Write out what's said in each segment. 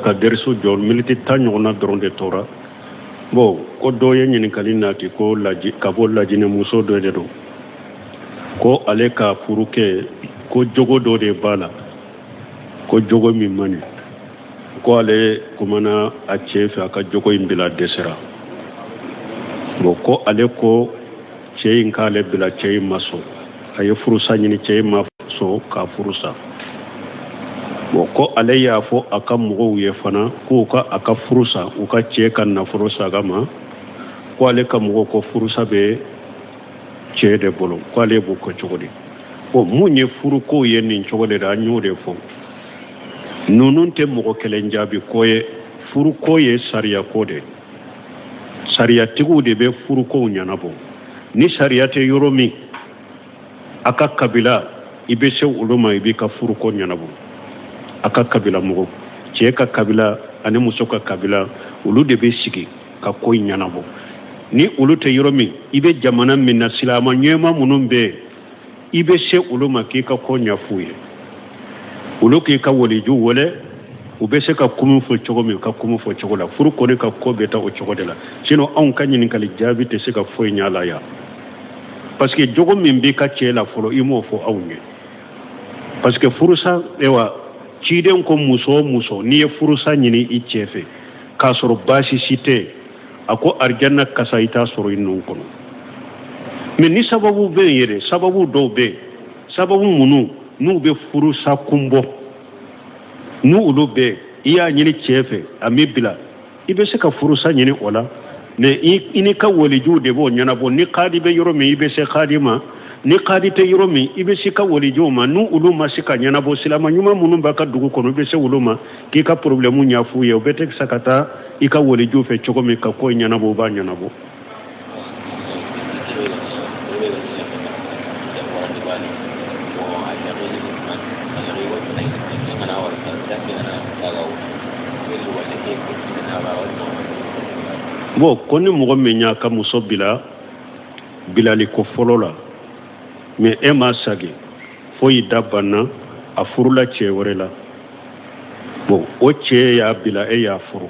Ka dɛrisu jɔ, miniti 10 ɲɔgɔnna dɔrɔn de tora. Bon, ko dɔ ye ɲininkali nati ko laji ka bɔ Lajinɛ, muso dɔ de don, ko ale ka furukɛ, ko jogo dɔ de b'a la, ko jogo min man ɲi, ko ale kumana a cɛ fɛ a ka jogo in bila, dɛsɛra. Bon, ko ale ko cɛ in k'ale bila, cɛ in ma sɔn. A ye furusa ɲini, cɛ in ma sɔn k'a furusa. Bon, ko ale y'a fɔ a ka mɔgɔw ye fana k'u ka a ka furusa, u ka cɛ ka nafolo saga ma. Ko ale ka mɔgɔw ko furusa bɛ cɛ de bolo, ko ale b'o kɛ cogo di? Bon, mun ye furukow ye nin cogo de la, an y'o de fɔ. Ninnu tɛ mɔgɔ kelen jaabi ko ye. Furuko ye sariya ko de, sariyatigiw de bɛ furukow ɲɛnabɔ. Ni sariya tɛ yɔrɔ min, a ka kabila, i bɛ se olu ma, i b'i ka furuko ɲɛnabɔ. A ka kabila mɔgɔw, cɛ ka kabila ani muso ka kabila, olu de bɛ sigi ka ko in ɲɛnabɔ. Ni olu tɛ yɔrɔ min, i bɛ jamana min na, silamɛ ɲɛmaa minnu bɛ yen, i bɛ se olu ma k'i ka ko ɲɛf'u ye. Olu k'i ka waliju wele, u bɛ se ka kuma fɔ cogo min, ka kuma fɔ cogo la, furu kɔni ka ko bɛ taa o cogo de la. Sinon anw ka ɲininkali jaabi tɛ se ka foyi ɲɛ a la yan, parce que jogo min b'i ka cɛ la fɔlɔ, i m'o fɔ anw ye. Parce que furusa, ewa, ciden ko muso o muso, n'i ye furusa ɲini i cɛ fɛ k'a sɔrɔ baasi si tɛ, a ko arijanna kasa i t'a sɔrɔ i nun kɔnɔ. Mais ni sababu bɛ yen yɛrɛ, sababu dɔw bɛ yen, sababu minnu n'u bɛ furusa kun bɔ, n'u olu bɛ yen, i y'a ɲini cɛ fɛ, a m'i bila, i bɛ se ka furusa ɲini o la. Mais i n'i ka walijuw de b'o ɲɛnabɔ. Ni kadi bɛ yɔrɔ min, i bɛ se kadi ma. Ni kadi tɛ yɔrɔ min, i bɛ se ka walijuw ma. N'u olu ma se ka ɲɛnabɔ, silama ɲuman minnu b'a ka dugu kɔnɔ, i bɛ se olu ma k'i ka problème ɲɛf'u ye. U bɛ tɛ se ka taa i ka walijuw fɛ cogo min ka ko in ɲɛnabɔ, u b'a ɲɛnabɔ. Bon, ko ni mɔgɔ min y'a ka muso bila bilali ko fɔlɔ la, mais e ma sagi fo i da banna, a furula cɛ wɛrɛ la. Bon, o cɛ y'a bila, e y'a furu,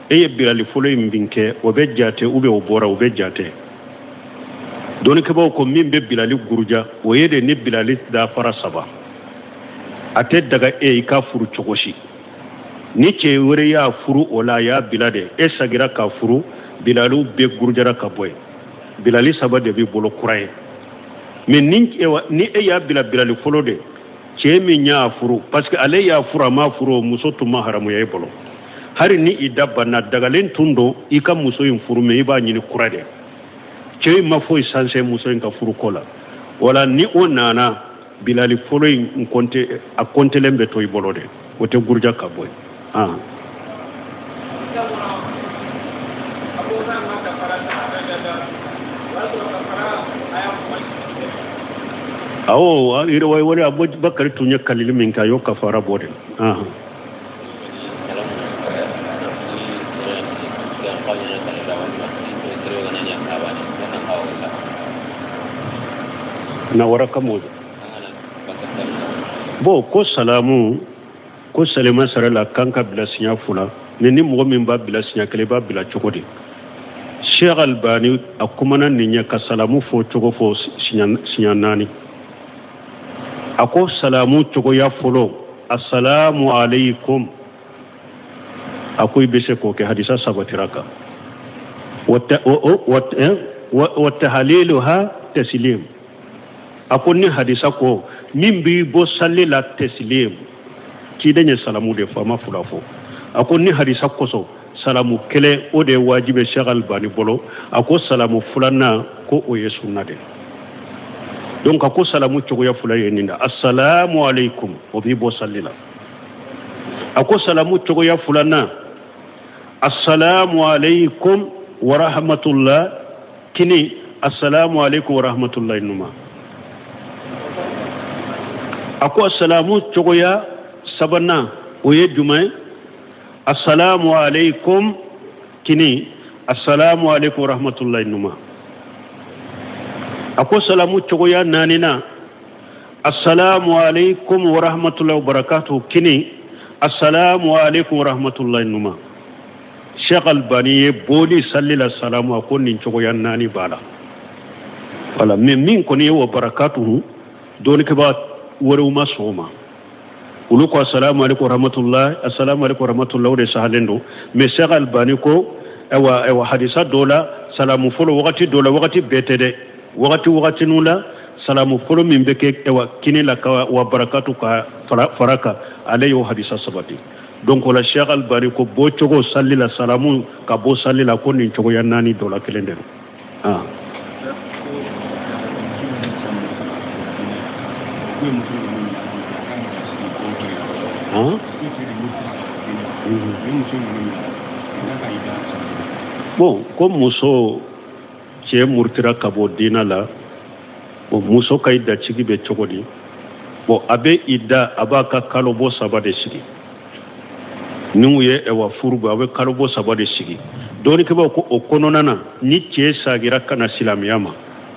e ye bilali fɔlɔ in min kɛ, o bɛ jate ou bien o bɔra, o bɛ jate? Dɔnnikɛbaaw ko min bɛ bilali guruja, o ye de ni bilali dafara saba, a tɛ daga e i ka furu cogo si. Ni cɛ wɛrɛ y'a furu o la, a y'a bila de, e sagira k'a furu, bilaliw bɛɛ gurujara ka bɔ yen, bilali saba de b'i bolo kura ye. Mais ni e y'a bila bilali fɔlɔ de, cɛ min y'a furu, parce que ale y'a furu, a m'a furu, muso tun ma haramuya e bolo. Hali ni i da banna, dagalen tun don i ka muso in furu, mais i b'a ɲini kura de. Cɛ in ma foyi sanse muso in ka furuko la. Wala ni o nana, bilali fɔlɔ in kɔnte, a kɔntelen bɛ to i bolo de, o tɛ guruja ka bɔ yen. Ah. Awɔ, yɛrɛ wale Abubakari tun ye kalili min kɛ, a y'o kafara bɔ de. Ah. Na waraka mo. Bon, ko salamu, ko salima sara la kan ka bila siɲɛ fila. Ni mɔgɔ min b'a bila siɲɛ kelen, i b'a bila cogo di? Sheikh Albani a kumana nin ɲɛ ka salamu fɔ cogo fɔ siɲɛ naani. A ko salamu cogoya fɔlɔ, assalamu alaikum, a ko i bɛ se k'o kɛ, hadisa sabatira kan. Wa tahliluha taslim, a ko ni hadisa ko min b'i bɔ sali la, taslim, ciden ye salamu de fɔ, a ma fila fɔ. A ko ni hadisa kosɔn, salamu kelen, o de ye wajibi Sheikh Albani bolo. A ko salamu filanan, ko o ye sunna de. Donc a ko salamu cogoya fila ye nin da, assalamu alaikum, o b'i bɔ sali la. A ko salamu cogoya filanan, assalamu alaikum wa rahmatullah kini, assalamu alaikum wa rahmatullahi numa. A ko assalamu cogoya sabanan, o ye jumɛn ye? Assalamu alaikum kini, assalamu alaikum wa rahmatullahi numa. A ko salamu cogoya naaninan, assalamu alaikum wa rahmatullahi wa barakatuh kini, Assalamu alaikum warahmatullahi numa. Sheikh Albani ye boli sali la salamu a ko nin cogoya naani b'a la. Wala mais min kɔni ye wa barakatuhu dɔnnikɛbaa wɛrɛw ma sɔn o ma. Olu ko assalamu alaikum warahmatullahi assalamu alaikum warahmatullahi o de sahalen don. Mais Sheikh Albani ko ayiwa ayiwa hadisa dɔ la salamu fɔlɔ wagati dɔ la wagati bɛɛ tɛ dɛ. Wagati wagatiniw la salamu fɔlɔ min bɛ kɛ ayiwa kini la ka wa barakatu ka fara kan ale y'o hadisa sabati. Donc o la Sheikh Albani ko bɔcogo sali la salamu ka bɔ sali la ko nin cogoya naani dɔ la kelen de don. Ah. Ah? Bon, ko muso cɛ murutira ka bɔ diina la bon muso ka idda sigi bɛ cogo di bon a bɛ idda a b'a ka kalobɔ saba de sigi n'u ye ɛwa furu bɔ a bɛ kalobɔ saba de sigi dɔnnikɛbaaw ko o kɔnɔna na ni cɛ sagira ka na silamɛya ma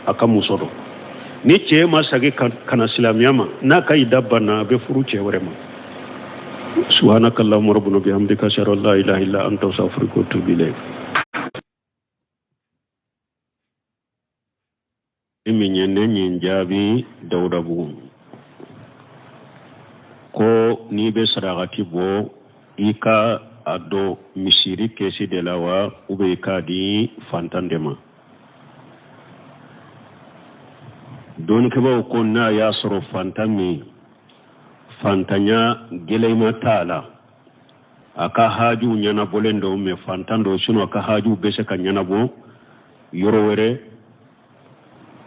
a ka muso don ni cɛ ma sagi ka na silamɛya ma n'a ka idda banna a bɛ furu cɛ wɛrɛ ma subhanakallahumma rabbana bihamdika ashhadu an la ilaha illa anta astaghfiruka wa atubu ilayk Min ye ne ɲin jaabi Dawudabugu ko n'i bɛ sarakati bɔ i ka a don misiri kɛsi de la wa ou bien i k'a di fantan de ma dɔnnikɛbaaw ko n'a y'a sɔrɔ fantan min fantanya gɛlɛyama t'a la a ka hajuw ɲɛnabɔlen don mais fantan don sinon a ka hajuw bɛ se ka ɲɛnabɔ yɔrɔ wɛrɛ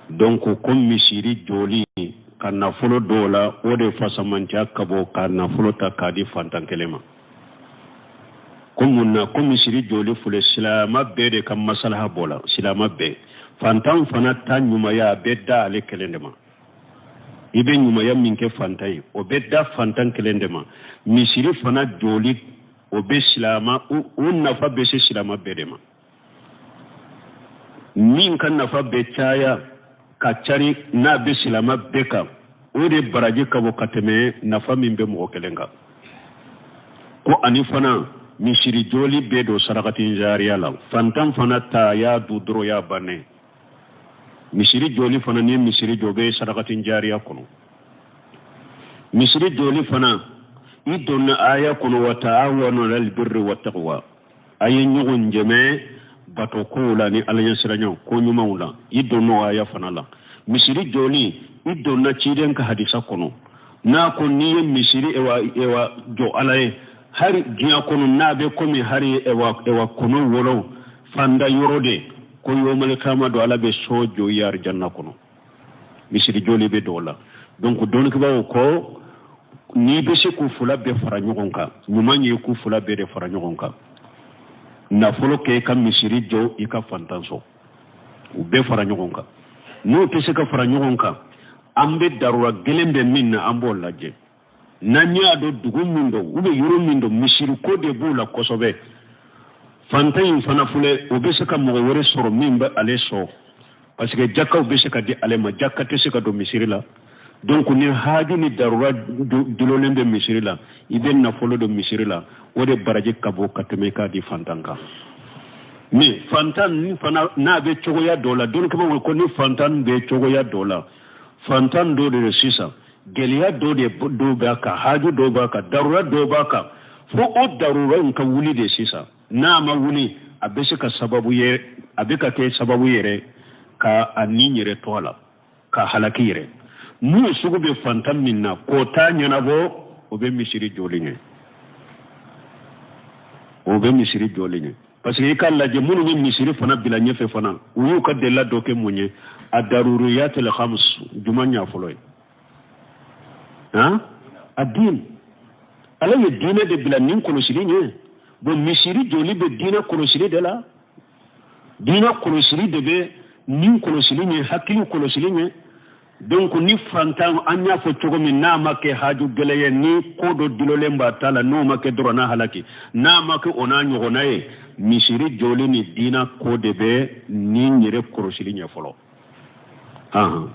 donc ko misiri jɔli ka nafolo don o la o de fasamantiya ka bon ka nafolo ta k'a di fantan kelen ma ko mun na ko misiri jɔli filɛ silama bɛɛ de ka masalaha b'o la silama bɛɛ fantan fana ta ɲumanya a bɛ da ale kelen de ma i bɛ ɲumanya min kɛ fantan ye o bɛ da fantan kelen de ma misiri fana jɔli o bɛ silama o nafa bɛ se silama bɛɛ de ma min ka nafa bɛ caya ka cari n'a bɛ silama bɛɛ kan o de baraji ka bon ka tɛmɛ nafa min bɛ mɔgɔ kelen kan ko ani fana misiri jɔli bɛ don sarakatin jariya la fantan fana ta y'a du dɔrɔn y'a bannen misiri jɔli fana ni misiri jɔ bɛ sarakatin jariya kɔnɔ misiri jɔli fana i donna aya kɔnɔ wa ta'awanu alal birri wa taqwa a ye ɲɔgɔn dɛmɛ bato kow la ni ala ɲɛsiranya ko ɲumanw la i donna o aya fana la misiri jɔli i donna ciden ka hadisa kɔnɔ n'a ko n'i ye misiri ewa ewa jɔ ala ye hari diɲɛ kɔnɔ n'a bɛ komi hari ewa ewa kɔnɔ wolo fanda yɔrɔ de ko yomali kama don ala bɛ so jɔ i ye arijanna kɔnɔ misiri jɔli bɛ don o la donc dɔnnikɛbaaw ko n'i bɛ se k'u fila bɛɛ fara ɲɔgɔn kan ɲuman ye k'u fila bɛɛ de fara ɲɔgɔn kan nafolo kɛ i ka misiri jɔ i ka fantan sɔn u bɛɛ fara ɲɔgɔn kan n'u tɛ se ka fara ɲɔgɔn kan an bɛ darura gɛlɛn bɛ min na an b'o lajɛ n'an y'a dɔn dugu min don ou bien yɔrɔ min don misiri ko de b'u la kosɛbɛ fantan in fana filɛ o bɛ se ka mɔgɔ wɛrɛ sɔrɔ min bɛ ale sɔn parce que jakaw bɛ se ka di ale ma jaka tɛ se ka don misiri la donc ni haaju ni darura dulonnen bɛ misiri la i bɛ nafolo don misiri la o de baraji ka bon ka tɛmɛ i k'a di fantan kan mais fantan fana n'a bɛ cogoya dɔ la dɔnnikɛbaaw ko ni fantan bɛ cogoya dɔ la fantan dɔ de don sisan gɛlɛya dɔ de dɔw b'a kan haaju dɔw b'a kan darura dɔw b'a kan fo o darura in ka wuli de sisan n'a ma wuli a bɛ se ka sababu ye a bɛ ka kɛ sababu yɛrɛ ka a ni yɛrɛ to a la ka halaki yɛrɛ n'o sugu bɛ fantan min na k'o t'a ɲɛnabɔ o bɛ misiri jɔli ɲɛ o bɛ misiri jɔli ɲɛ parce que i k'a lajɛ minnu bɛ misiri fana bila ɲɛfɛ fana u y'u ka delila dɔ kɛ mun ye a daruriyatil khams juma ɲa fɔlɔ ye han a diin ala ye diinɛ de bila nin kɔlɔsili ɲɛ bon misiri jɔli bɛ diinɛ kɔlɔsili de la diinɛ kɔlɔsili de bɛ nin kɔlɔsili ɲɛ hakili kɔlɔsili ɲɛ donc ni fantan an y'a fɔ cogo min n'a ma kɛ haju gɛlɛn ye ni ko dɔ dulolen b'a ta la n'o ma kɛ dɔrɔn n'a halaki n'a ma kɛ o n'a ɲɔgɔnna ye misiri jɔli ni diinɛ ko de bɛ nin yɛrɛ kɔlɔsili ɲɛ fɔlɔ ahan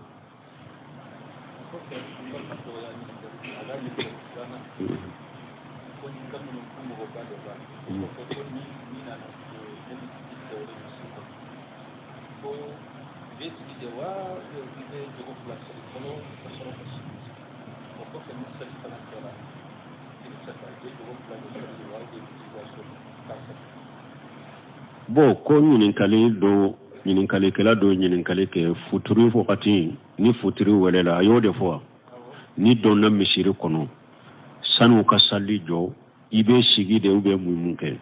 Ko ni ni nana ne bɛ tɛwale misiri kɔnɔ, ko i bɛ sigi de wa, i bɛ jogo fila seli fɔlɔ ka sɔrɔ ka sigi? O kɔfɛ, ni seli fana kɛra, i bɛ se ka i bɛ jogo fila de seli wa, i bɛ i ka so k'a seli? Bon, ko ɲininkali do, ɲininkalikɛla do ɲininkali kɛ futuri wagati, ni futuri welela, a y'o de fɔ wa? Ni donna misiri kɔnɔ sani u ka sali jɔ, i bɛ sigi de ou bien mun kɛ?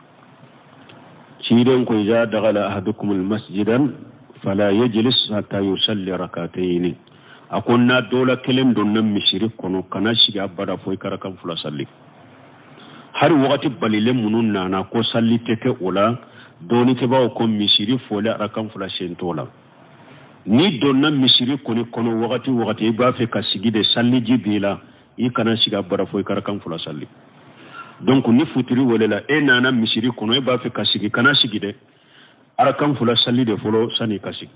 Ciden ko: iza dakhala ahadukum almasjidan fala yajlis hatta yusalli rakatayni. A ko n'a dɔ la kelen donna misiri kɔnɔ, kana sigi abada fo i ka rakan fila sali. Hari wagati balilen minnu nana ko sali tɛ kɛ o la, dɔɔnikɛbaaw ko misiri fɔli arakan fila sen t'o la. N'i donna misiri kɔni kɔnɔ wagati wagati, i b'a fɛ ka sigi de, saliji b'i la, i kana sigi abada fo i ka rakan fila sali. Donc ni futuri welela, e nana misiri kɔnɔ, e b'a fɛ ka sigi, kana sigi dɛ, arakan fila sali de fɔlɔ sani i ka sigi,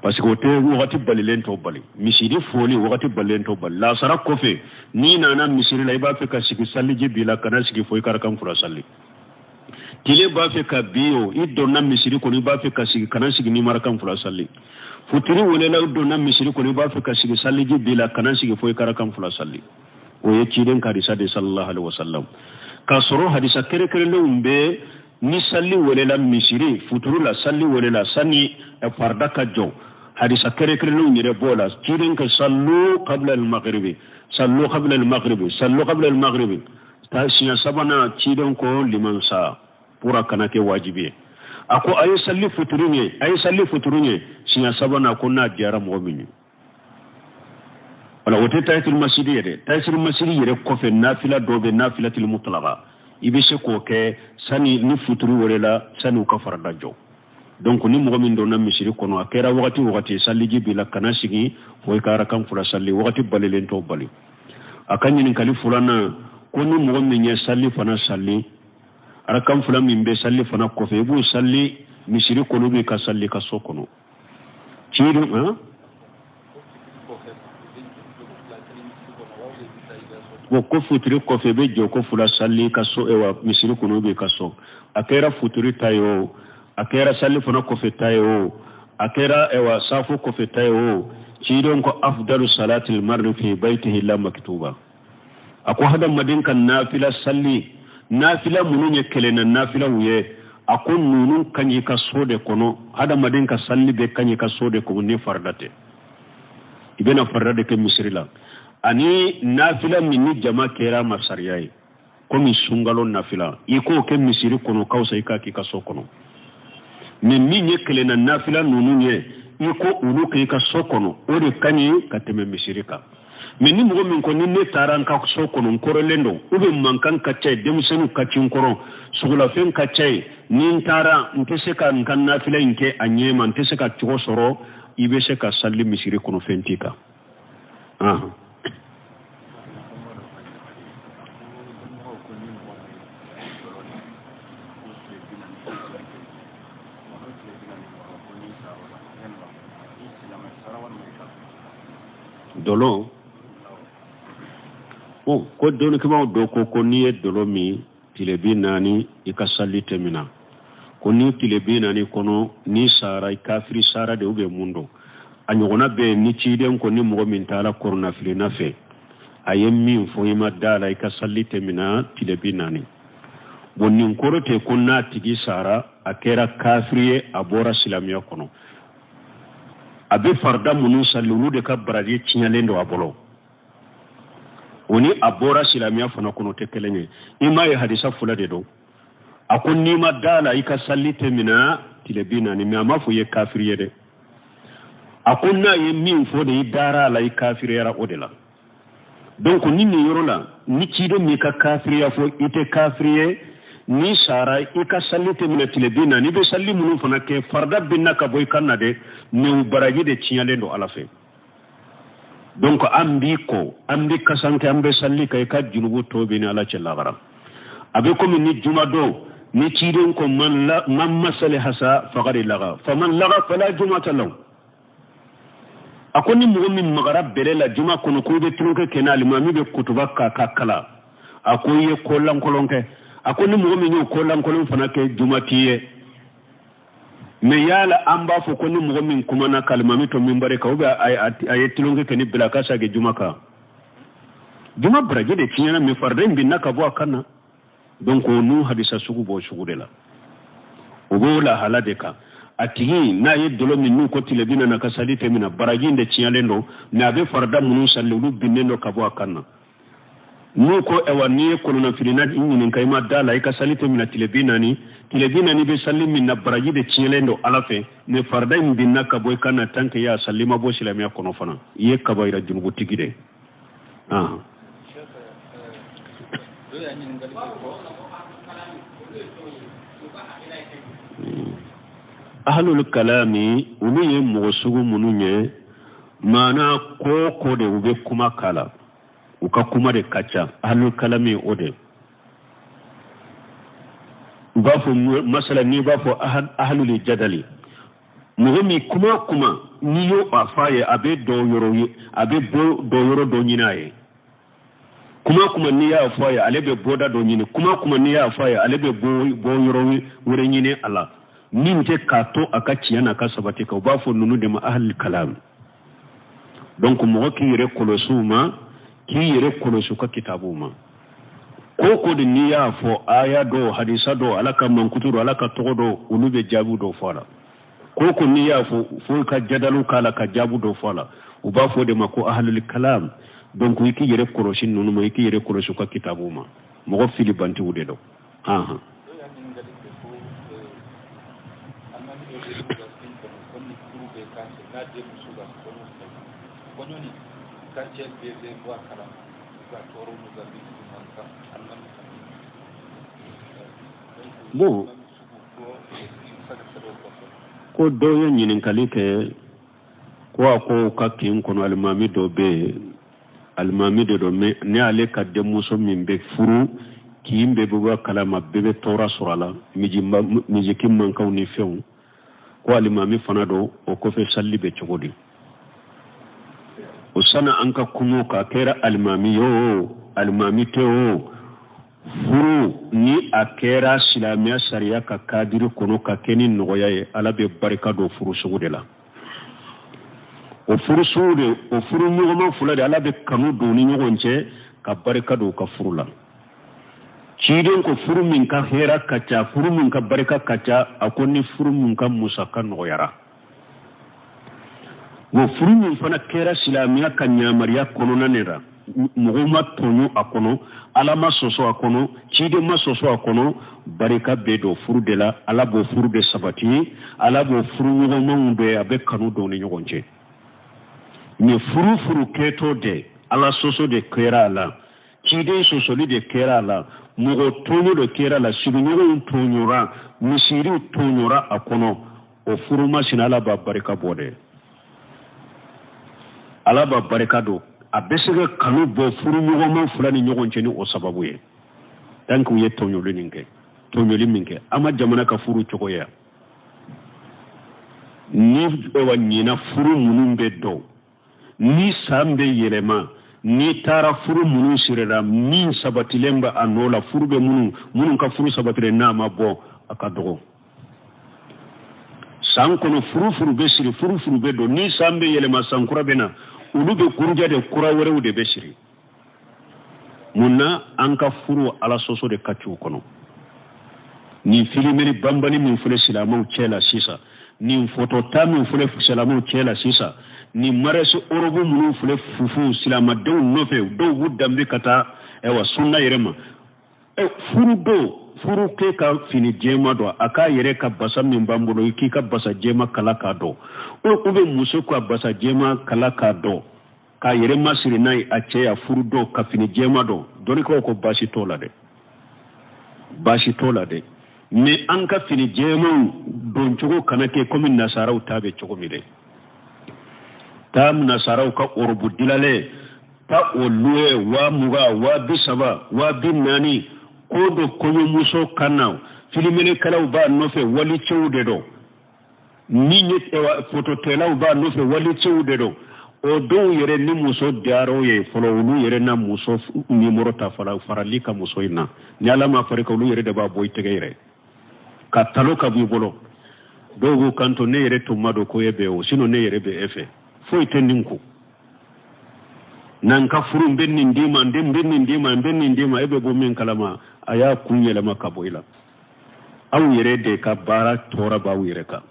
parce que o tɛ wagati balilen tɔ bali. Misiri foli wagati balilen tɔ bali. Lasara kɔfɛ, n'i nana misiri la, i b'a fɛ ka sigi, saliji b'i la, kana sigi fo i ka rakan fila sali. Tile b'a fɛ ka bin o, i donna misiri kɔnɔ, i b'a fɛ ka sigi, kana sigi n'i ma rakan fila sali. Futuri welela, i donna misiri kɔnɔ, i b'a fɛ ka sigi, saliji b'i la, kana sigi fo i ka rakan fila sali. O ye ciden ka hadisa de, sallallahu alaihi wasallam. K'a sɔrɔ hadisa kɛrɛnkɛrɛnlenw bɛ ni sali welela misiri futuru la, sali welela sani farida ka jɔ, hadisa kɛrɛnkɛrɛnlenw yɛrɛ b'o la. Ciden ka sallu qabla al-maghribi, sallu qabla al-maghribi, sallu qabla al-maghribi, ta siɲɛ sabanan, ciden ko liman sa, pour a kana kɛ wajibi ye. A ko a ye sali futuru ɲɛ, a ye sali futuru ɲɛ. Siɲɛ sabanan, ko n'a diyara mɔgɔ min ye. Wala o tɛ tahiyatul masjidi yɛrɛ. Tahiyatul masjidi yɛrɛ kɔfɛ, nafila dɔ bɛ, nafilatul mutlaqa, i bɛ se k'o kɛ sani ni futuru welela, sani u ka farida jɔ. Donc ni mɔgɔ min donna misiri kɔnɔ, a kɛra wagati wagati, saliji b'i la, kana sigi fo i ka arakan fila sali. Wagati balilen t'o bali. A ka ɲininkali filanan, ko ni mɔgɔ min ye sali fana sali, arakan fila min bɛ sali fana kɔfɛ, i b'o sali misiri kɔnɔ, b'i ka sali ka so kɔnɔ? Ciden han. Bon, ko futuri kɔfɛ, i bɛ jɔ ko fila sali ka so wa misiri kɔnɔ b'i ka so? A kɛra futuri ta ye o, a kɛra sali fana kɔfɛ ta ye o, a kɛra ewa safo kɔfɛ ta ye o, ciden ko afdalu salatil marri fi baytihi la maktuba. A ko hadamaden ka nafila sali, nafila minnu ye kelenna nafilaw ye, a ko ninnu ka ɲi ka so de kɔnɔ. Hadamaden ka sali bɛ ka ɲi ka so de kɔnɔ ni farida tɛ. I bɛna farida de kɛ misiri la, ani nafila min ni jama kɛra ma sariya ye, komi sunkalo nafila, i k'o kɛ misiri kɔnɔ ka fisa i k'a k'i ka so kɔnɔ. Mais min ye kelenna nafila ninnu ye, i ko olu kɛ i ka so kɔnɔ, o de ka ɲi ka tɛmɛ misiri kan. Mais ni mɔgɔ min ko ni ne taara n ka so kɔnɔ, n kɔrɔlen don, ou bien mankan ka ca yen, denmisɛnninw ka ci n kɔrɔ, sugulafɛn ka ca yen, ni n taara n tɛ se ka n ka nafila in kɛ a ɲɛ ma, n tɛ se ka cogo sɔrɔ, i bɛ se ka sali misiri kɔnɔ, fɛn t'i kan. Ahan. Dɔlɔ, bon, ko dɔnnikɛbaaw dɔ ko n'i ye dɔlɔ min tile 40, i ka sali tɛ mina. Ko ni tile 40 kɔnɔ n'i sara, i kafiri sara de ou bien mun don? A ɲɔgɔnna bɛ yen ni ciden ko ni mɔgɔ min taara kɔrɔnafilina fɛ, a ye min fɔ, i ma da la, i ka sali tɛ mina tile 40. Bon, nin kɔrɔ tɛ ko n'a tigi sara, a kɛra kafiri ye, a bɔra silamɛya kɔnɔ. A bɛ farida minnu sali, olu de ka baraji tiɲɛlen don a bolo. O ni a bɔra silamɛya fana kɔnɔ tɛ kelen ye. I m'a ye, hadisa fila de don. A ko n'i ma da la, i ka sali tɛ mina tile 40, mais a ma fɔ i ye kafiri ye dɛ. A ko n'a ye min fɔ de, i dara a la, i kafiriyara o de la. Donc ni nin yɔrɔ la, ni ciden m'i ka kafiriya fɔ, i tɛ kafiri ye. N'i sara, i ka sali tɛ minɛ tile 40. I bɛ sali minnu fana kɛ, farida binna ka bɔ i kan na dɛ, mais u baraji de tiɲɛlen don Ala fɛ. Donc an b'i ko, an bɛ kasanke, an bɛ sali kan, i ka junubu tɔ bɛ ni Ala cɛ lagara. A bɛ komi ni juma don, ni ciden ko man la man masali hasa faqad laga, faman laga fala jumata lahu. A ko ni mɔgɔ min magara bɛlɛ la juma kɔnɔ, ko i bɛ tulonkɛ kɛ n'ale ma, min bɛ kutuba ka kala, a ko i ye ko lankolon kɛ. A ko ni mɔgɔ min y'o ko lankolon fana kɛ, juma t'i ye. Mais yala an b'a fɔ ko ni mɔgɔ min kumana k'alimami to minbari kan, ou bien a ye tulonkɛ kɛ ni bila ka sage juma kan, juma baraji de tiɲɛna, mais farida in binna ka bɔ a kan na. Donc n'u hadisa sugu b'o sugu de la, o b'o lahala de kan. A tigi n'a ye dɔlɔ min, n'u ko tile 40 ka sali tɛ min na, baraji in de tiɲɛlen don, mais a bɛ farida minnu sali, olu binnen don ka bɔ a kan na. N'u ko ayiwa, n'i ye kɔnɔnafilina ɲininka, i ma da la, i ka sali tɛ minɛ tile 40, tile 40 bɛ sali min na, baraji de tiɲɛlen don Ala fɛ, mais farida in binna ka bɔ i kan na. Tant que i y'a sali, i ma bɔ silamɛya kɔnɔ fana, i ye kabayira junubutigi de. Dɔw y'a ɲininkali kɛ ko Ahlul kalami, olu ye mɔgɔ sugu minnu ye, maana ko ko de u bɛ kuma k'a la, u ka kuma de ka ca. Ahlul kalami, o de u b'a fɔ masala, n'i b'a fɔ ahlul jadali, mɔgɔ min kuma kuma n'i y'o a f'a ye, a bɛ dɔ yɔrɔ ye, a bɛ bɔ dɔ yɔrɔ dɔ ɲini a ye. Kuma kuma n'i y'a fɔ a ye, ale bɛ bɔda dɔ ɲini. Kuma kuma n'i y'a fɔ a ye, ale bɛ bɔ yɔrɔ wɛrɛ ɲini a la min tɛ k'a to a ka tiɲɛ n'a ka sabati kan. U b'a fɔ ninnu de ma ahlul kalam. Donc mɔgɔ k'i yɛrɛ kɔlɔsi u ma, k'i yɛrɛ kɔlɔsi u ka kitabuw ma. Ko ko de n'i y'a fɔ, aya dɔw, hadisa dɔw, Ala ka mankutu dɔw, Ala ka tɔgɔ dɔw, olu bɛ jaabi dɔw fɔ a la. Ko ko n'i y'a fɔ, fo ka jadalu k'a la, ka jaabi dɔw fɔ a la. U b'a fɔ o de ma ko ahlul kalam. Donc i k'i yɛrɛ kɔlɔsi ninnu ma, i k'i yɛrɛ kɔlɔsi u ka kitabuw ma. Mɔgɔ fili bantigiw de don. Dɔw y'a ɲininkali kɛ ko alimami dɔ bɛ ka kin kɔnɔ, ko ni furu bɛ k'a fɛ, n'a denmuso ka kɔɲɔ fɛ, kɔɲɔ ni quartier bɛɛ bɛ bɔ a kalama, u ka tɔɔrɔ n'u ka bitigiw man kan alimami kan. Bon, ko dɔw ye ɲininkali kɛ ko a ko ka kin kɔnɔ, alimami dɔ bɛ yen, alimami de don, mais ne ale ka denmuso min bɛ furu, kin bɛɛ bɛ bɔ a kalama, bɛɛ bɛ tɔɔrɔ sɔrɔ a la, miziki mankanw ni fɛnw. Ko alimami fana don, o kɔfɛ sali bɛ cogo di? O sanni an ka kuma o kan, a kɛra alimami ye o, alimami tɛ o, furu ni a kɛra silamɛya sariya ka kadiri kɔnɔ, ka kɛ ni nɔgɔya ye, Ala bɛ barika don furu sugu de la. O furu sugu de, o furu ɲɔgɔnma fila de, Ala bɛ kanu don u ni ɲɔgɔn cɛ, ka barika don u ka furu la. Ciden ko furu min ka hɛrɛ ka ca, furu min ka barika ka ca, a ko ni furu min ka musaka nɔgɔyara. Wa furu min fana kɛra silamɛya ka ɲamariya kɔnɔna de la, mɔgɔw ma tɔɲɔ a kɔnɔ, Ala ma sɔsɔ a kɔnɔ, ciden ma sɔsɔ a kɔnɔ, barika bɛ don furu de la. Ala b'o furu de sabati, Ala b'o furu ɲɔgɔnmaw bɛɛ, a bɛ kanu don ni ɲɔgɔn cɛ. Mais furu furu kɛtɔ de, Ala sɔsɔ de kɛra a la, ciden sɔsɔli de kɛra a la, mɔgɔ tɔɲɔ de kɛra a la, sigiɲɔgɔnw tɔɲɔra, misiriw tɔɲɔra a kɔnɔ, o furu masina, Ala b'a barika bɔ dɛ. Ala b'a barika don, a bɛ se ka kanu bɔ furu ɲɔgɔnma fila ni ɲɔgɔn cɛ ni o sababu ye. Tant que u ye tɔɲɔli nin kɛ, tɔɲɔli min kɛ, an ma jamana ka furu cogo ye. Ni ayiwa ɲina furu minnu bɛ dɔn, ni san bɛ yɛlɛma, n'i taara furu minnu sirila, min sabatilen bɛ a nɔ la, furu bɛ minnu ka furu sabatilen n'a ma bɔ, a ka dɔgɔ. San kɔnɔ furu furu bɛ siri, furu furu bɛ don, ni san bɛ yɛlɛma, san kura bɛ na, olu bɛ kuruja de, kura wɛrɛw de bɛ siri. Mun na an ka furu Ala sɔsɔ de ka c'u kɔnɔ? Nin filimeri banbali min filɛ silamɛw cɛ la sisan, nin fotota min filɛ silamɛw cɛ la sisan, nin mariage orobu minnu filɛ fufu silamɛdenw nɔfɛ, dɔw b'u danbe ka taa ayiwa sunna yɛrɛ ma. Furu don, furu kɛ ka fini jɛma don, a k'a yɛrɛ ka basa min b'an bolo, i k'i ka basa jɛma kala k'a dɔn, ou bɛ muso ka basa jɛma kala k'a dɔn, k'a yɛrɛ masiri n'a ye a cɛ ya furu don, ka fini jɛma don. Dɔnnikaw ko baasi t'o la dɛ, baasi t'o la dɛ, mais an ka fini jɛmanw don cogo kana kɛ komi nasaraw ta bɛ cogo min dɛ. Taa nasaraw ka orobu dilalen ta, o luwe 20,000, 30,000, 40,000, ko dɔ kɔɲɔmuso kan na, filimelikɛlaw b'a nɔfɛ, walicɛw de don, ni ye fototɛlaw b'a nɔfɛ, walicɛw de don. O dɔw yɛrɛ ni muso diyara o ye fɔlɔ, olu yɛrɛ na muso nimoro ta farali ka muso in na. Ni Ala ma fara kan, olu yɛrɛ de b'a bɔ i tɛgɛ yɛrɛ ka talo ka b'i bolo. Dɔw b'u kanto, ne yɛrɛ tun ma dɔn ko e bɛ o, sinon ne yɛrɛ bɛ e fɛ, foyi tɛ nin ko n'an ka furu, n bɛ nin d'i ma, n bɛ nin d'i ma, n bɛ nin d'i ma, e bɛ bɔ min kalama, a y'a kun yɛlɛma ka bɔ i la. Aw yɛrɛ de ka baara tɔɔrɔ b'aw yɛrɛ kan.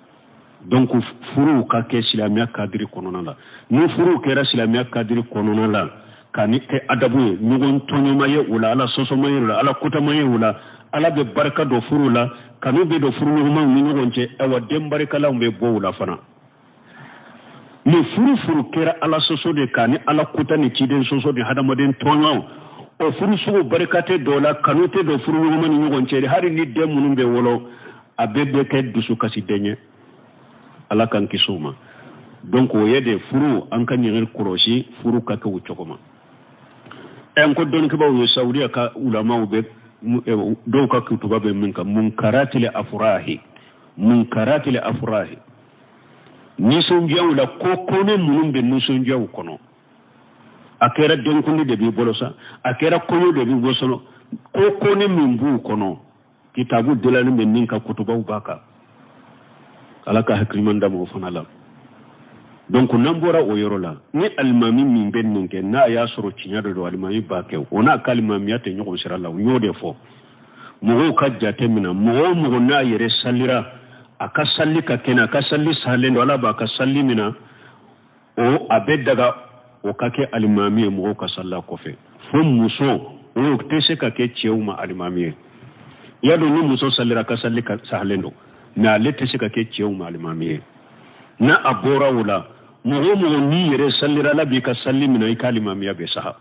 Donc furuw ka kɛ silamɛya kadiri kɔnɔna la. Ni furuw kɛra silamɛya kadiri kɔnɔna la, ka ni kɛ adabu ye, ɲɔgɔn tɔɲɔma ye o la, Ala sɔsɔma ye o la, Ala kotama ye o la, Ala bɛ barika don furu la, kanu bɛ don furuɲɔgɔnmaw ni ɲɔgɔn cɛ, ayiwa den barikalanw bɛ bɔ o la fana. Ni furu kɛra Ala sɔsɔ de kan, ni Ala kota ni ciden sɔsɔ ni hadamaden tɔɲɔw, o furu sugu barika tɛ dɔw la, kanu tɛ don furuɲɔgɔnma ni ɲɔgɔn cɛ. Hali ni den minnu bɛ wolo, a bɛɛ bɛ kɛ dusukasi den ye. Ala k'an kisi o ma. Donc o ye de furu, an ka ɲɛgɛn kɔlɔsi, furu ka kɛ o cogo ma. Ɛ n ko dɔnnikɛbaaw ye, Saudiya ka ulamaw bɛ dɔw ka kutuba bɛ min kan, munkaratili afurahi, munkaratili afurahi, nisɔndiyaw la, ko kɔnɛ minnu bɛ nisɔndiyaw kɔnɔ. A kɛra denkundi de b'i bolo sa, a kɛra kɔɲɔ de b'i bolo sa, ko kɔnɛ min b'u kɔnɔ, kitabu dilanni bɛ min ka kutubaw b'a kan. Ala ka hakiliman da mɔgɔ fana la. Donc n'an bɔra o yɔrɔ la, ni alimami min bɛ nin kɛ, n'a y'a sɔrɔ tiɲɛ de don, alimami b'a kɛ, o n'a ka alimamiya tɛ ɲɔgɔn sira la. U y'o de fɔ mɔgɔw ka jate minɛ. Mɔgɔ o mɔgɔ n'a yɛrɛ salira, a ka sali ka kɛnɛ, a ka sali salen don, Ala b'a ka sali minɛ, o a bɛ daga o ka kɛ alimami ye mɔgɔw ka salila kɔfɛ. Fo muso, o tɛ se ka kɛ cɛw ma alimami ye. I y'a dɔn, ni muso salira, ka sali ka sahalen don, mais ale tɛ se ka kɛ cɛw ma alimami ye. N'a a bɔra o la, mɔgɔ o mɔgɔ n'i yɛrɛ salira, Ala b'i ka sali minɛ, i ka alimamiya bɛ saha.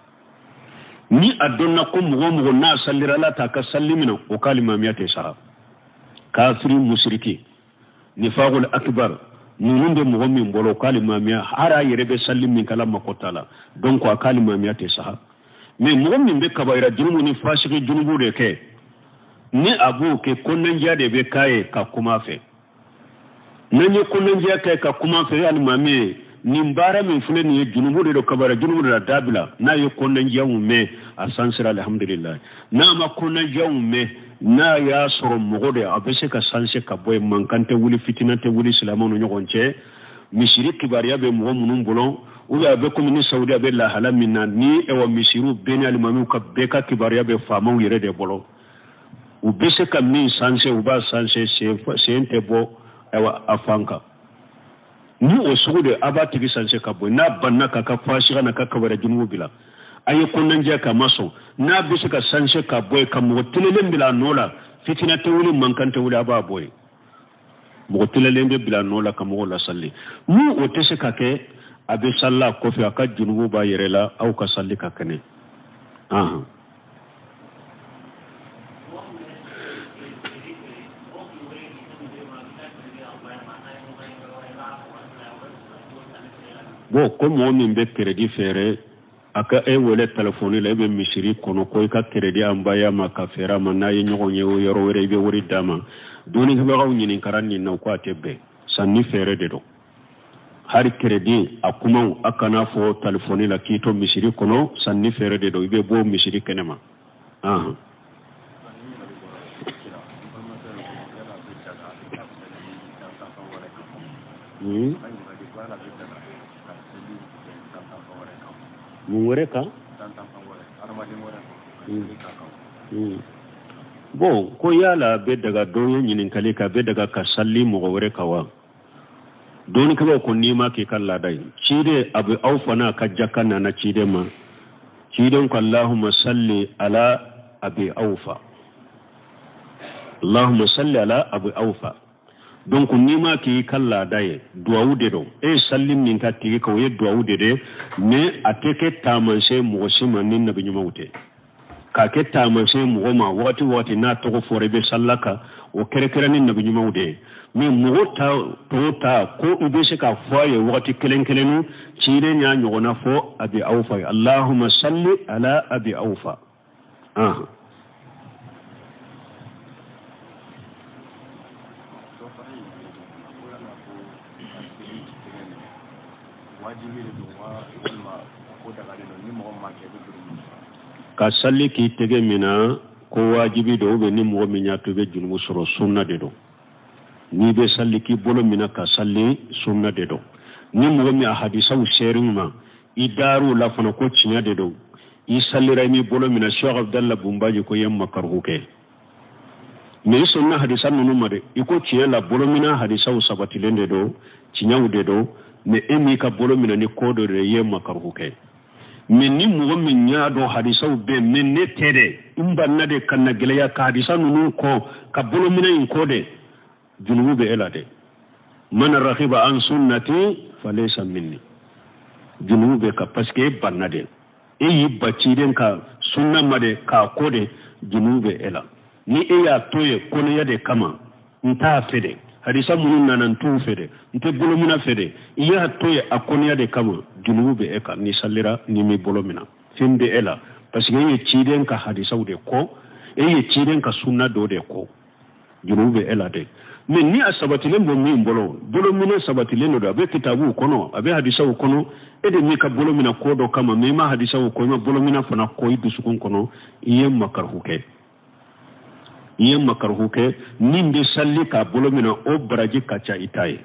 Ni a dɔnna ko mɔgɔ o mɔgɔ n'a salira, Ala t'a ka sali minɛ, o ka alimamiya tɛ saha. Kafiri, musiriki, nifaqul akbar, ninnu bɛ mɔgɔ min bolo, o ka alimamiya, hali a yɛrɛ bɛ sali min kɛ, Ala mako t'a la, donc a ka alimamiya tɛ saha. Mais mɔgɔ min bɛ kabayira junubu ni fasigi junubu de kɛ, ni a b'o kɛ, kɔnɔnajɛya de bɛ k'a ye ka kuma a fɛ. N'an ye kɔnɔnajɛya kɛ ka kuma a fɛ, alimami ye nin baara min filɛ nin ye, junubu de don, kabayira junubu de la, dabila. N'a ye kɔnɔnajɛyaw mɛn, a sansira, alhamdulilayi. N'a ma kɔnɔnajɛyaw mɛn, n'a y'a sɔrɔ mɔgɔ de a bɛ se ka sanse ka bɔ yen, mankan tɛ wuli, fitina tɛ wuli silamɛw ni ɲɔgɔn cɛ. Misiri kibaruya bɛ mɔgɔ minnu bolo, ou bien a bɛ komi ni Saudiya bɛ lahala min na, ni ɛwɔ misiriw bɛɛ ni alimamiw ka bɛɛ ka kibaruya bɛ faamaw yɛrɛ de bolo, u bɛ se ka min sanse, u b'a sanse, sen tɛ bɔ ɛwɔ a fan kan. Ni o sugu de, a b'a tigi sanse ka bɔ. N'a banna k'a ka fasiya n'a ka kabayira junubu bila, a ye kɔnɔnajɛya k'a ma sɔn, n'a bɛ se ka sanse ka bɔ yen ka mɔgɔ telelen bila a nɔ la, fitina tɛ wuli, mankan tɛ wuli, a b'a bɔ yen. Mɔgɔ telelen bɛ bila a nɔ la ka mɔgɔw lasali. Ni o tɛ se ka kɛ, a bɛ salila a kɔfɛ, a ka junubu b'a yɛrɛ la, aw ka sali ka kɛnɛ. Bon, ko mɔgɔ min bɛ crédit feere, a ka e wele telefɔni la, e bɛ misiri kɔnɔ, ko i ka crédit envoyer a ma ka feere a ma, n'a ye ɲɔgɔn ye o yɔrɔ wɛrɛ, i bɛ wari d'a ma. Dɔnnikɛbagaw ɲininkara nin na, ko a tɛ bɛn, sanni feere de don. Hali crédit a kumaw, a kana fɔ telefɔni la k'i to misiri kɔnɔ, sanni feere de don, i bɛ bɔ misiri kɛnɛ ma. Mun wɛrɛ kan? Bon, ko yala bɛ daga, dɔ ye ɲininkali kɛ, a bɛ daga ka sali mɔgɔ wɛrɛ kan wa? Dɔnnikɛbaaw ko n'i ma k'i ka laada ye, ciden a bɛ aw fana ka jaka nana ciden ma, ciden ko Allahumma salli ala abi awfa, Allahumma salli ala abi awfa. Donc n'i ma k'i ka laada ye, duwawu de don. E ye sali min ka tigi kan, o ye duwawu de de, mais a tɛ kɛ taamasiyɛn mɔgɔ si ma ni nabi ɲumanw tɛ. K'a kɛ taamasiyɛn mɔgɔ ma wagati wagati n'a tɔgɔ fɔra, i bɛ salila kan, o kɛrɛkɛrɛ ni nabi ɲumanw de ye. Mais mɔgɔ ta tɔgɔ ta ko i bɛ se k'a fɔ a ye wagati kelen kelennu, ciden y'a ɲɔgɔnna fɔ abi awfa ye, Allahumma salli ala abi awfa. Ka sali k'i tɛgɛ mina ko wajibi don ou bien ni mɔgɔ min y'a to i bɛ junubu sɔrɔ, sunna de don. N'i bɛ sali k'i bolo mina ka sali, sunna de don. Ni mɔgɔ min a hadisaw ser'i ma, i dar'u la fana ko tiɲɛ de don, i salira i m'i bolo mina, Cheikh Abdallah Bumbaji ko i ye makaruhu kɛ. Mais i sɔnna hadisa ninnu ma dɛ, i ko tiɲɛ la bolomina hadisaw sabatilen de don, tiɲɛw de don, mais e m'i ka bolo mina ni ko dɔ de ye, i ye makaruhu kɛ. Mais ni mɔgɔ min y'a dɔn hadisaw bɛ, mais ne tɛ dɛ, n banna de ka na gɛlɛya ka hadisa ninnu kɔ ka bolomina in kɔ dɛ, junubu bɛ e la dɛ. Man ragiba an sunnati falaysa minni, junubu b'e kan parce que e banna de, e y'i ban ciden ka sunna ma de k'a kɔ de, junubu bɛ e la. Ni e y'a to yen kɔnɔya de kama, n t'a fɛ de, hadisa minnu nana n t'u fɛ de, n tɛ bolomina fɛ de, i y'a to yen a kɔnɔya de kama, junubu bɛ e kan n'i salira n'i m'i bolo mina, fɛn bɛ e la parce que e ye ciden ka hadisaw de kɔ, e ye ciden ka sunna dɔ de kɔ, junubu bɛ e la dɛ. Mais ni a sabatilen bɛ min bolo, bolomina sabatilen don, a bɛ kitabuw kɔnɔ, a bɛ hadisaw kɔnɔ, e de m'i ka bolo mina ko dɔ kama, mais i ma hadisaw kɔ, i ma bolomina fana kɔ i dusukun kɔnɔ, i ye makaruhu kɛ, i ye makaruhu kɛ. Min bɛ sali k'a bolo mina, o baraji ka ca i ta ye.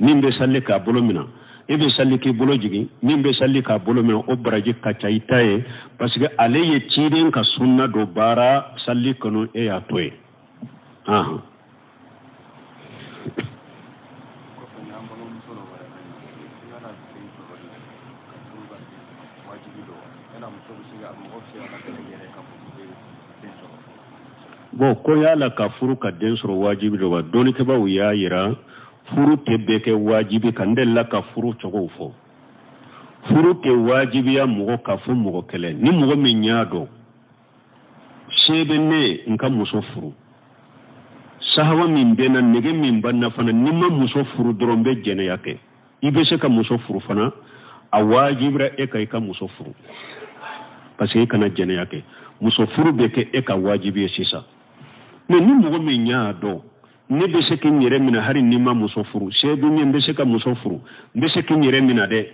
Min bɛ sali k'a bolo mina, e bɛ sali k'i bolo jigin, min bɛ sali k'a bolo mina, o baraji ka ca i ta ye parce que ale ye ciden ka sunna dɔ baara sali kɔnɔ, e y'a to yen. Ahan. Bon, ko yala ka furu ka den sɔrɔ wajibi don wa? Dɔnnikɛbaaw y'a yira furu tɛ bɛɛ kɛ wajibi kan. N delila ka furu cogow fɔ. Furu tɛ wajibiya mɔgɔ kan fo mɔgɔ kelen. Ni mɔgɔ min y'a dɔn se bɛ ne ye n ka muso furu, sahawa min bɛ n na, nege min bɛ n na fana, ni n ma muso furu dɔrɔn n bɛ jɛnɛya kɛ. I bɛ se ka muso furu fana, a wajibira e kan i ka muso furu parce que i kana jɛnɛya kɛ. Muso furu bɛ kɛ e ka wajibi ye sisan. Mais ni mɔgɔ min y'a dɔn ne bɛ se k'i yɛrɛ minɛ hali ni n ma muso furu, se bɛ n ye n bɛ se ka muso furu, n bɛ se k'i yɛrɛ minɛ dɛ,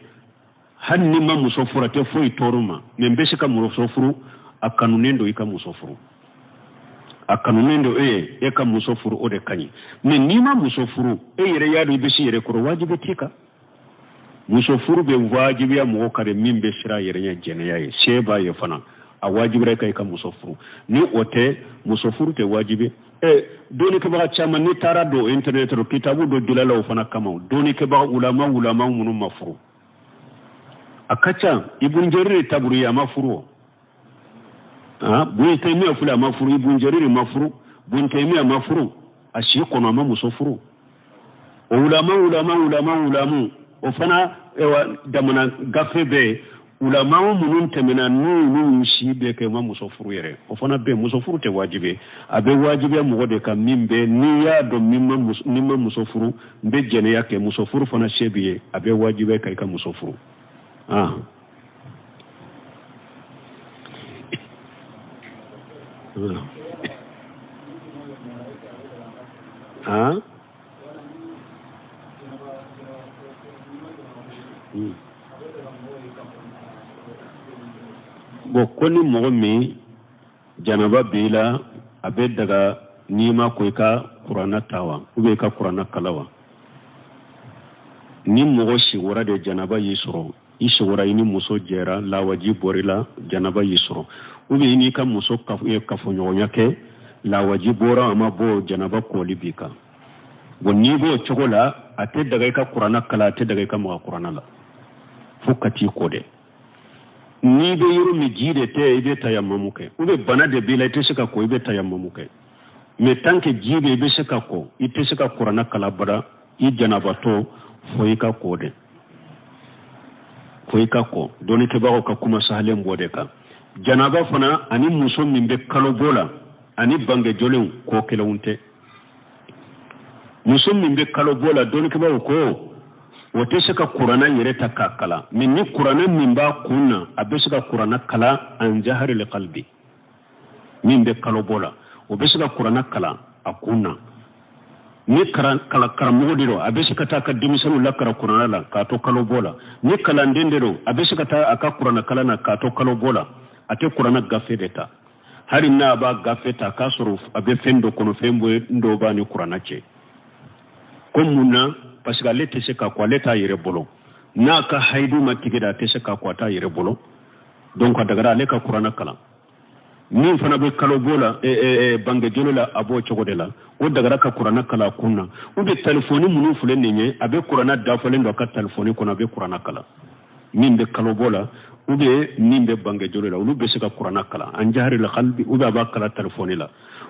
hali ni n ma muso furu a tɛ foyi tɔɔrɔ n ma, mais n bɛ se ka muso furu, a kanunen don i ka muso furu, a kanunen don e ye e ka muso furu, o de ka ɲi. Mais n'i ma muso furu, e yɛrɛ y'a dɔn i bɛ s'i yɛrɛ kɔrɔ, wajibi t'i kan. Muso furu bɛ wajibiya mɔgɔ kan de min bɛ siran yɛrɛ ɲɛ jɛnɛya ye, se b'a ye fana, a wajibira e kan i ka muso furu. Ni o tɛ, muso furu tɛ wajibi. Dɔnnikɛbaga caman, n'i taara don internet rɔ, kitabu dɔ dilala o fana kama, dɔnnikɛbaga ulama ulama minnu ma furu, a ka ca. Ibun Jariri Taburi a ma furu o, Bun Taymiya filɛ a ma furu, Ibun Jariri ma furu, Bun Taymiya ma furu, a si kɔnɔ a ma muso furu. O ulama ulama ulama ulamu o fana damana gafe bɛ yen, ulama minnu tɛmɛna n'olu y'u si bɛɛ kɛ u ma muso furu yɛrɛ, o fana bɛ yen. Muso furu tɛ wajibi, a bɛ wajibiya mɔgɔ de kan min bɛ, n'i y'a dɔn ni n ma muso furu n bɛ jɛnɛya kɛ, muso furu fana se b'i ye, a bɛ wajibiya kan i ka muso furu. Bon, ko ni mɔgɔ min janaba b'i la, a bɛ daga n'i ma ko i ka kuranna ta wa, ou bien i ka kuranna kalan wa? Ni mɔgɔ sigora de janaba y'i sɔrɔ, i sigora i ni muso jɛra, lawaji bɔr'i la, janaba y'i sɔrɔ, ou bien i n'i ka muso kafoɲɔgɔnya kɛ, lawaji bɔra a ma bɔ, janaba kɔli b'i kan. Bon, n'i b'o cogo la, a tɛ daga i ka kuranna kalan, a tɛ daga i ka maga kuranna la fo ka t'i ko dɛ. N'i bɛ yɔrɔ min ji de tɛ, i bɛ tayamamu kɛ, ou bien bana de b'i la i tɛ se ka ko, i bɛ tayamamu kɛ. Mais tant que ji bɛ i bɛ se ka ko, i tɛ se ka kuranna kalan abada i janabatɔ fo i ka ko dɛ, fo i ka ko. Dɔnnikɛbagaw ka kuma sahalen b'o de kan. Janaba fana ani muso min bɛ kalobɔ la ani bange jɔlenw ko kelenw tɛ. Muso min bɛ kalo bɔ la, dɔnnikɛbaaw ko o tɛ se ka kuranna yɛrɛ ta k'a kalan, mais ni kuranna min b'a kun na, a bɛ se ka kuranna kalan an jaharil kalbi. Min bɛ kalo bɔ la, o bɛ se ka kuranna kalan a kun na. Ni karamɔgɔ de don, a bɛ se ka taa a ka denmisɛnninw lakaran kuranna la k'a to kalo bɔ la. Ni kalanden de don, a bɛ se ka taa a ka kuranna kalan na k'a to kalo bɔ la. A tɛ kuranna gafe de ta, hali n'a b'a gafe ta k'a sɔrɔ a bɛ fɛn dɔ kɔnɔ, fɛn dɔ b'a ni kuranna cɛ. Ko mun na? Parce que ale tɛ se k'a ko, ale t'a yɛrɛ bolo. N'a ka hayidu ma tigɛ de, a tɛ se k'a ko, a t'a yɛrɛ bolo. Donc a dagara ale ka kuranna kalan. Min fana bɛ kalo bɔ la, bangejoli la, a b'o cogo de la, o dagara ka kuranna kalan a kun na. Ou bien telefɔni minnu filɛ nin ye, a bɛ kuranna dafalen don a ka telefɔni kɔnɔ, a bɛ kuranna kalan. Min bɛ kalo bɔ la ou bien min bɛ bangejoli la, olu bɛ se ka kuranna kalan an jahari la qalbi, ou bien a b'a kalan telefɔni la,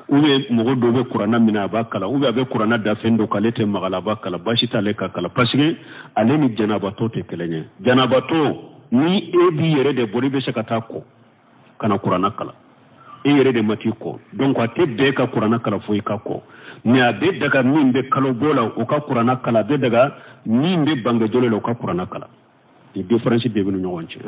ou bien mɔgɔ dɔ bɛ kuranna minɛ a b'a kalan, ou bien a bɛ kuranna da fɛn dɔ k'ale tɛ maga la, a b'a kalan, baasi t'ale ka kalan, parce que ale ni janabatɔ tɛ kelen ye. Janabatɔ, ni e b'i yɛrɛ de bolo, i bɛ se ka taa ko ka na kuranna kalan, e yɛrɛ de ma t'i kɔ. Donc a tɛ bɛɛ ka kuranna kalan fo i ka kɔ, mais a bɛ daga min bɛ kalo bɔ la, o ka kuranna kalan, a bɛ daga min bɛ bangejoli la, o ka kuranna kalan. Ni différence de bɛ ni ɲɔgɔn cɛ.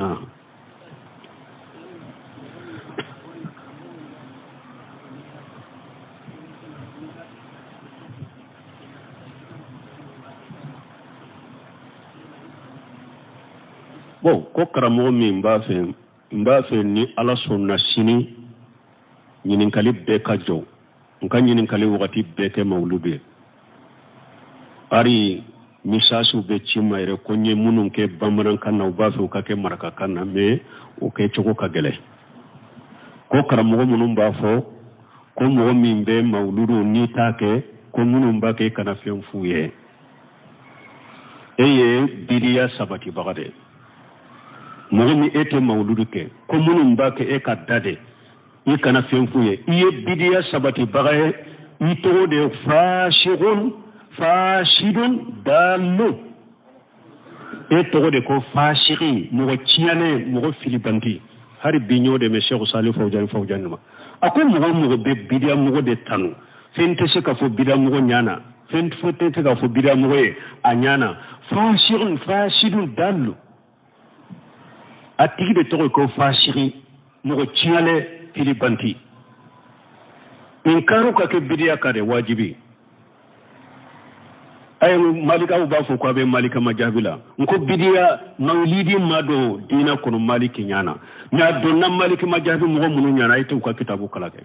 Bon, ko karamɔgɔ min b'a fɛ, n b'a fɛ ni Ala sɔnna sini ɲininkali bɛɛ ka jɔ, n ka ɲininkali wagati bɛɛ kɛ mawuludu ye. Hari misasiw bɛ ci ma yɛrɛ ko n ye minnu kɛ bamanankan na, u b'a fɛ u ka kɛ marakakan na, mais o kɛcogo ka gɛlɛn. Ko karamɔgɔ minnu b'a fɔ ko mɔgɔ min bɛ mawuludu n'i t'a kɛ, ko minnu b'a kɛ kana fɛn f'u ye, e ye bidiya sabatibaga de ye. Mɔgɔ min e tɛ mawuludu kɛ, ko minnu b'a kɛ e ka da de, i kana fɛn f'u ye, i ye bidiya sabatibaga ye. I tɔgɔ de ye fasikun, fasidun dalu. E tɔgɔ de ko fasiki, mɔgɔ tiɲɛnen, mɔgɔ filibanti. Hali bi n y'o de mɛn Seku Sali Fawujani Fawujani ma. A ko mɔgɔ o mɔgɔ bɛ bidiya mɔgɔ de tanu, fɛn tɛ se ka fɔ bidiya mɔgɔ ɲana, fɛn tɛ se ka fɔ bidiya mɔgɔ ye a ɲana. Fasikun, fasidun dalu. A tigi de tɔgɔ ye ko fasiki, mɔgɔ tiɲɛlen, filibanti. Inkariw ka kɛ bidiya kan de wajibi. Ayi, malikaw b'a fɔ ko a bɛ malika majabi la. N ko bidiya mawulidi ma don diinɛ kɔnɔ maliki ɲana, mais a donna maliki majabi mɔgɔ minnu ɲana, a ye t'u ka kitabu kalan kɛ.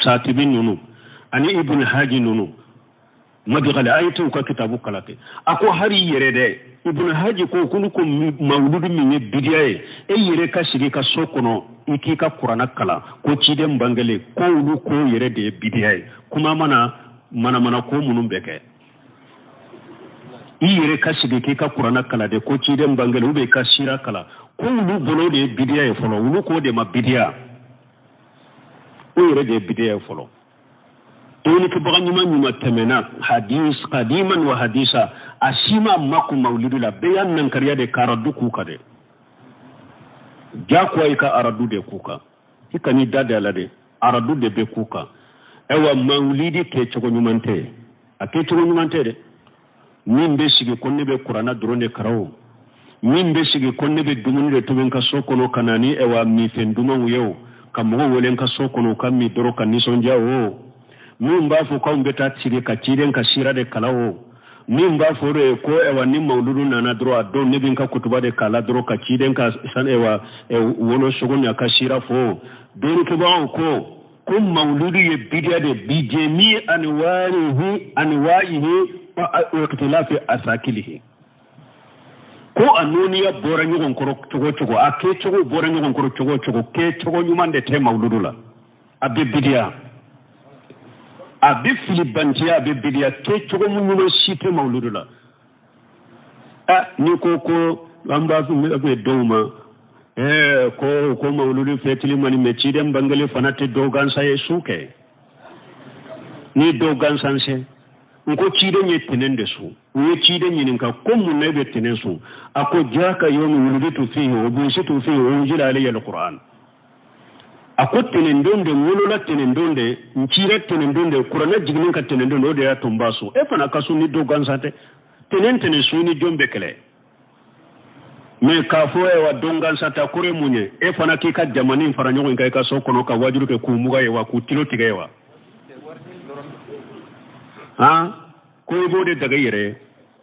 Satibi ninnu ani Ibn Haji ninnu madikali, a ye t'u ka kitabu kalan kɛ. A ko hali i yɛrɛ dɛ, Ibn Haji ko k'olu ko mawuludu min ye bidiya ye, e yɛrɛ ka sigi ka so kɔnɔ i k'i ka kuranna kalan ko ciden bangelen, ko olu ko yɛrɛ de ye bidiya ye. Kuma mana manamana ko minnu bɛ kɛ, i yɛrɛ ka sigi k'i ka kuranna kalan de ko ciden bangelen, ou bien i ka sira kalan, ko olu bolo de ye bidiya ye fɔlɔ. Olu k'o de ma bidiya, o yɛrɛ de ye bidiya ye fɔlɔ. Dɔnnikɛbaga ɲuman ɲuman tɛmɛna hadis kadiman wa hadisa, a si ma makun mawuludu la, bɛɛ y'a nankariya de ka aradu k'u kan dɛ. Jagoya i ka aradu de k'u kan, i kan'i da de a la dɛ, aradu de bɛ k'u kan. Ayiwa, mawulidi kɛcogo ɲuman tɛ, a kɛcogo ɲuman tɛ dɛ. Min bɛ sigi ko ne bɛ kuranna dɔrɔn de kalan o, min bɛ sigi ko ne bɛ dumuni de tobi n ka so kɔnɔ ka na ni ayiwa minfɛn dumanw ye o, ka mɔgɔw wele n ka so kɔnɔ u ka min dɔrɔn ka nisɔndiya o, min b'a fɔ k'anw bɛ taa sigi ka ciden ka sira de kalan o, min b'a fɔ de ko ayiwa ni mawuludu nana dɔrɔn a don ne bɛ n ka kutuba de kalan dɔrɔn ka ciden ka san ayiwa wolosogo ni a ka sira fɔ. Dɔnnikɛbagaw ko mawuludu ye bidiya de bi jemi anwarihi anwaihi wa ikhtilafi asakilihi, ko a nɔniya bɔra ɲɔgɔn kɔrɔ cogo o cogo, a kɛcogo bɔra ɲɔgɔn kɔrɔ cogo o cogo, kɛcogo ɲuman de tɛ mawuludu la. A bɛ bidiya, a bɛ filibantiya, a bɛ bidiya, kɛcogo ɲuman si tɛ mawuludu la. N'i ko ko an b'a fɔ dɔw ma ko mawuludu fɛtili man ɲi, mais ciden bangeli fana tɛ dɔw gansan ye su kɛ ni dɔw gansan se. N ko ciden ye tɛnɛn de sun. U ye ciden ɲininka ko mun na e bɛ tɛnɛn sun? A ko jaka yomi wuliditu fihi wa busitu fihi wa unzila alayya alquran. A ko tɛnɛndon de, n wolola tɛnɛndon de, n cira tɛnɛndon de, kuranɛ jiginnen ka tɛnɛndon de, o de y'a to n b'a sun. E fana ka sun ni dɔ gansan tɛ. Tɛnɛn tɛnɛn sun ni jɔn bɛ kɛlɛ? Mais k'a fɔ ayiwa don gansan ta kɔrɔ ye mun ye? E fana k'i ka jamani fara ɲɔgɔn kan i ka so kɔnɔ ka wajulu kɛ k'u muga ye wa, k'u tilo tigɛ ye wa? Han ko i b'o de daga i yɛrɛ ye.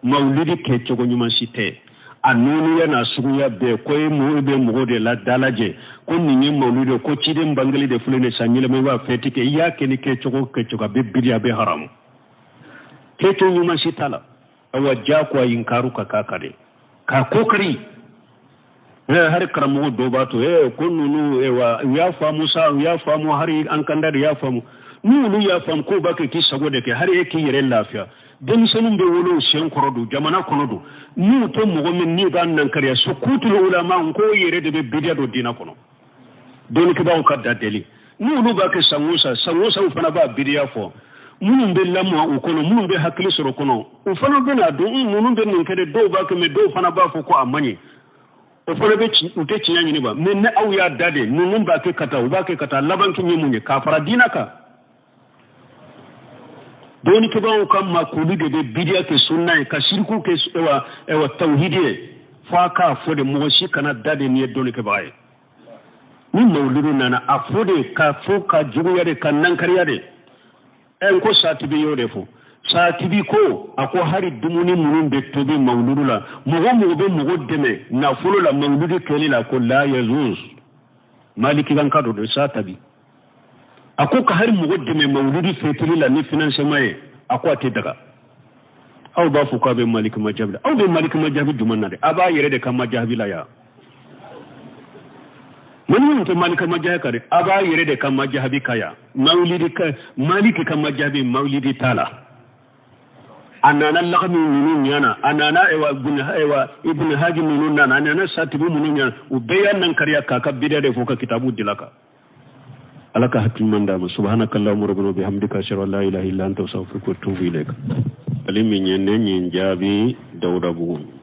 Mawulidi kɛ cogo ɲuman si tɛ a nuniya n'a suguya bɛɛ ko e mɔgɔ bɛ mɔgɔw de la dalajɛ ko nin ye mawuludi ye ko ciden bangeli de filɛ nin san yɛlɛma i b'a fɛti kɛ i y'a kɛ ni kɛcogo kɛcogo a bɛ bidi a bɛ haramu kɛcogo ɲuman si t'a la awa jagoya inkaru ka k'a kan de k'a ko kari hari karamɔgɔ dɔw b'a to ko ninnu wa u y'a faamu sa u y'a faamu hari an kanda de y'a faamu n'olu y'a faamu k'o b'a kɛ k'i sago de kɛ hari e k'i yɛrɛ lafiya denmisɛnninw bɛ wolo u sen kɔrɔ don jamana kɔnɔ don n'u tɛ mɔgɔ min n'i b'a nankariya sukutul ulama ko yɛrɛ de bɛ bidiya don diinɛ kɔnɔ dɔnnikɛbaaw ka da deli n'olu b'a kɛ san o san san o san u fana b'a bidiya fɔ minnu bɛ lamɔ u kɔnɔ minnu bɛ hakili sɔrɔ kɔnɔ u fana bɛna dɔn ninnu bɛ nin kɛ dɛ dɔw b'a kɛ mɛ dɔw fana b'a fɔ ko a man ɲi o fana bɛ u tɛ tiɲɛ ɲini ba mɛ ni aw y'a da de ninnu b'a kɛ ka taa u b'a kɛ ka taa laban kɛ ye mun ye k'a fara diinɛ kan dɔnnikɛbaaw ka makuli de bɛ bidiya kɛ sunna ye ka siriku kɛ ewa ewa tawhidi ye f'a k'a fɔ de mɔgɔ si kana da de n'i ye dɔnnikɛbaga ye ni mawuludu nana a fɔ de ka fɔ ka juguya de ka nankariya de ɛ n ko satibi y'o de fɔ satibi ko a ko hari dumuni minnu bɛ tobi mawuludu la mɔgɔ mɔgɔ bɛ mɔgɔ dɛmɛ nafolo la mawuludu kɛli la ko la yajuz maliki kan ka don satabi a ko ka hari mɔgɔ dɛmɛ mawuludi fetili la ni financement ye a ko a tɛ daga aw b'a fɔ k'a bɛ maliki majabi la aw bɛ maliki majabi jumɛn na dɛ a b'a yɛrɛ de ka majabi la yan minnu tɛ maliki majabi kan dɛ a b'a yɛrɛ de ka majabi kan yan mawulidi ka maliki ka majabi mawulidi t'a la a nana lagami ninnu ɲana a nana ewa ibn ewa ibn haji ninnu nana a nana satibi minnu ɲana u bɛɛ y'a nankariya k'a ka bida de fɔ ka kitabu dila kan ala ka hakili ɲuman d'a ma subhanakallahumma rabbana bihamdika ashhadu an la ilaha illa anta astaghfiruka wa atubu ilaik ali min ye ne ɲin jaabi dawudabugu.